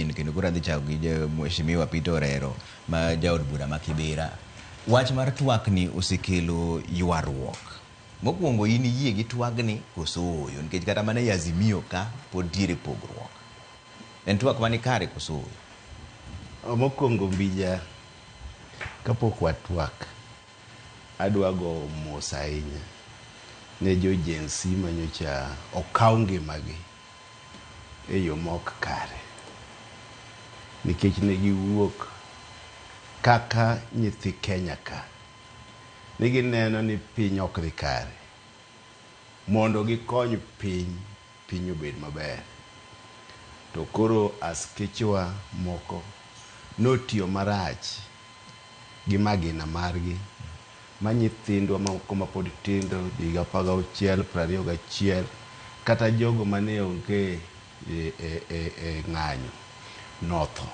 manyien kendo koro adhi chako gi Mheshimiwa Peter Orero ma jaod bura ma Kibera. Wach mar twakni osekelo ywaruok. Mokwongo in iyie gi twagni koso ooyo? Nikech kata mana e Azimio ka pod ntiere pogruok. En twak mani kare koso ooyo? Mokwongo Mbija, kapok watwak, adwa go mos ahinya ne jo Gen Z manyocha okaw ngimagi e yo mok kare. Nikech ne giwuok kaka nyithi Kenya ka. Ne gineno ni piny ok dhi kare. Mondo gikony piny, piny obed maber. To koro askechewa moko notiyo marach gi magina margi ma nyithindwa moko mapod tindo higa 16, 21 kata jogo mane onge e ng'anyo notho.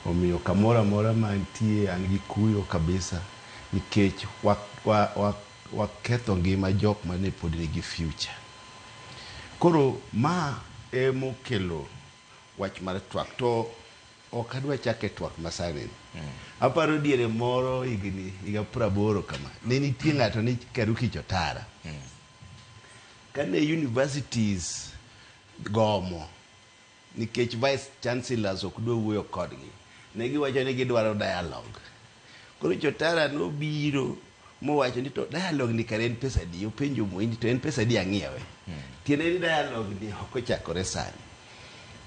Omiyo kamoro amora mantie an gi kuyo kabisa nikech waketho ngima jok mane pod nigi future. Koro ma emokelo wach mar twak to ok adwa chake twak masani ni. Aparo diere moro higni higa 80 kama ne nitie ng'ato ni Karuki Chotara. Kane universities gomo nikech vice chancellors ok dwa wuoyo kodgi, ne giwacho ni gidwaro dialogue. Koro Chotara nobiro mowacho ni to dialogue ni kare en pesa adi? Openjo Moi ni to en pesa adi ang'iewe? Tiende ni dialogue ni ok ochakore sani.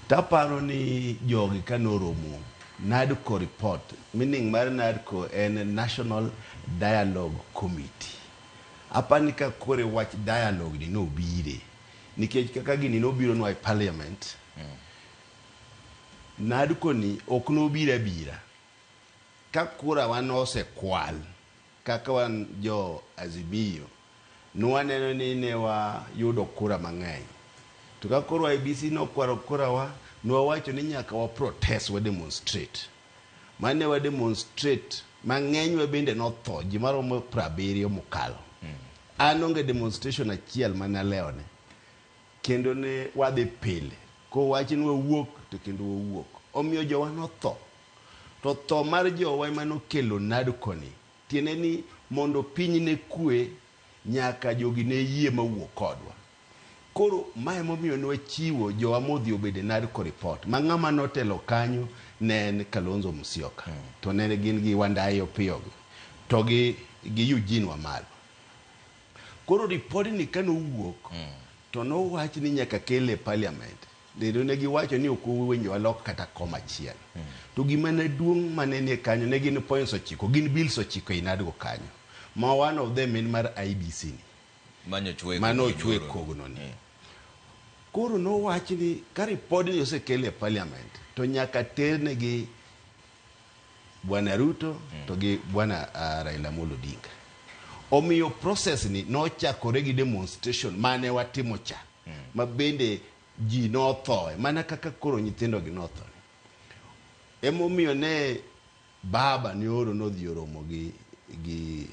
Taparo ni jogi kanoromo NADCO report, meaning mar NADCO en National Dialogue Committee. Apani ka kore wach dialogue ni nobire, nikech kaka gini nobiro nwa e parliament, NADCO ni ok nobiro abira. Ka kura wa nosekwal, kaka wan jo Azimio, nwaneno ni ne wayudo kura mang'eny. To ka koro IEBC nokwaro kura wa, nwawacho ni nyaka wa protest, wa demonstrate. Mane wa demonstrate, mang'enywa bende notho, ji maromo 70 mokalo. An onge demonstration achiel mane alewone. Kendo ne wadhi pile. Kowach ni wawuok to kendo wawuok. Omiyo jowa notho. To tho mar jowa ema nokelo NADCO ni. Tiende ni mondo piny ne kwe, nyaka jogi ne yie mawuok kodwa. Koro ma emomiyo ne wachiwo jowa modhi obedo e NADCO report. Ma ng'ama notelo kanyo ne en Kalonzo Musyoka. To ne gin gi Wandayi Opiyo gi. To gi Eugene Wamalwa. Koro ripodni kanowuok, to nowach ni nyaka kele e parliament. Kendo ne giwacho ni ok owinjo walok kata koma achiel. To gima ne duong' mane nie kanyo ne gin points 9, gin bills 9 ei NADCO kanyo. Ma one of them en mar IEBC ni. Mano ochwe kogno ni. Koro nowach ni ka ripodni osekel e parliament to nyaka ternegi Bwana Ruto to gi Bwana Raila Amolo Odinga. Omiyo process ni nochakore gi demonstration mane watimo cha. Ma bende ji nothoe mana kaka koro nyithindo gi notho. Emomiyo ne baba ne oro nodhi oromo gi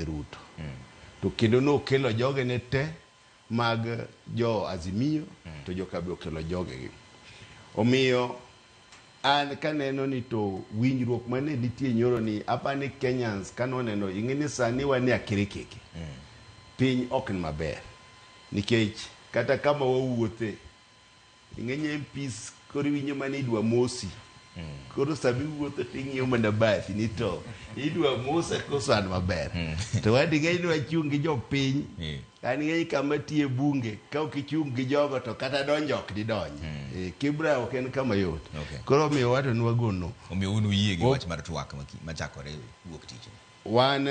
Ruto. To kendo nokelo jogene te mag jo Azimio to joka be okelo jogegi. Omiyo an kaneno ni to winjruok mane nitie nyoro ni apani Kenyans kanoneno ing'e ni sani wan e akirikiki. Piny ok ni maber. Nikech kata kama wawuothe ing'eny MPs koro iwinjo mana idwa mosi. Koro sama iwuotho to ing'iyo mana bathi ni to idwa mosa koso an maber. To wan ing'eny ni wachung' gi jopiny. An ing'eny kama tiye bunge ka ok ichung' gi jogo to kata donjo ok didonj. Kibra ok en kama yot. Koro omiyo wato ni wagono. Omiyo un uyie gi wach mar twak machakore wuok tich. Wan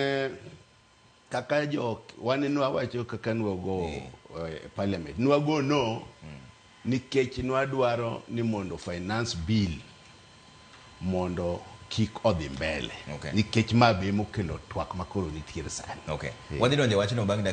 kaka jo wan nwawacho kaka nwago e parliament. Nwago no nikech nwadwaro ni mondo finance bill mondo kik odhi mbele. Nikech ma be emokelo twak makoro nitiere sani. Wadhi donjo e wachno bang' dakika.